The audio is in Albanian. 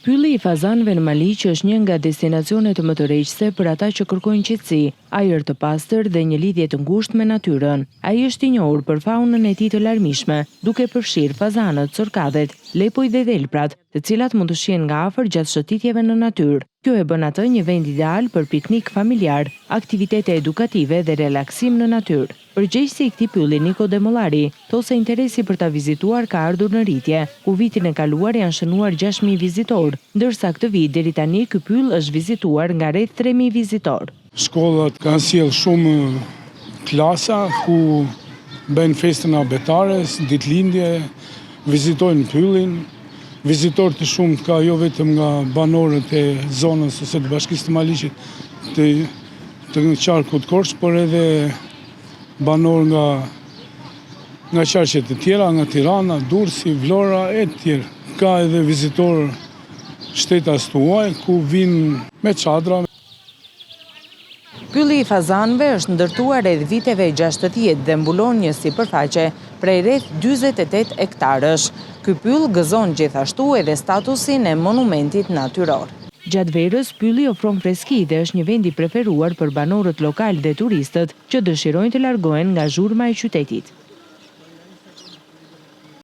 Pylli i Fazanëve në Maliq është një nga destinacionet më tërheqëse për ata që kërkojnë qetësi, ajër të pastër dhe një lidhje të ngushtë me natyrën. Ai është i njohur për faunën e tij të larmishme, duke përfshirë fazanët, sorkadhet, lepujt dhe dhelprat, të cilat mund të shihen nga afër gjatë shëtitjeve në natyrë. Kjo e bën atë një vend ideal për piknik familjar, aktivitete edukative dhe relaksim në natyrë. Përgjegjësi i këtij pylli, Niko Demollari, thotë se interesi për ta vizituar ka ardhur në rritje, ku vitin e kaluar janë shënuar 6000 vizitorë, ndërsa këtë vit deri tani ky pyll është vizituar nga rreth 3000 vizitorë. Shkollat kanë sjellë shumë klasa ku bëjnë festën e abetares, ditëlindje, vizitojnë pyllin. Vizitorë të shumtë ka jo vetëm nga banorët e zonës ose të bashkisë të Maliqit të të qarkut Korçë, por edhe banorë nga nga qarqe të tjera, nga Tirana, Durrësi, Vlora e të tjerë. Ka edhe vizitorë shtetas të huaj ku vijnë me çadra. Pylli i Fazanëve është ndërtuar rreth viteve 60 dhe mbulon një sipërfaqe prej rreth 48 hektarësh. Ky pyll gëzon gjithashtu edhe statusin e monumentit natyror. Gjatë verës, pylli ofron freski dhe është një vend i preferuar për banorët lokalë dhe turistët që dëshirojnë të largohen nga zhurma e qytetit.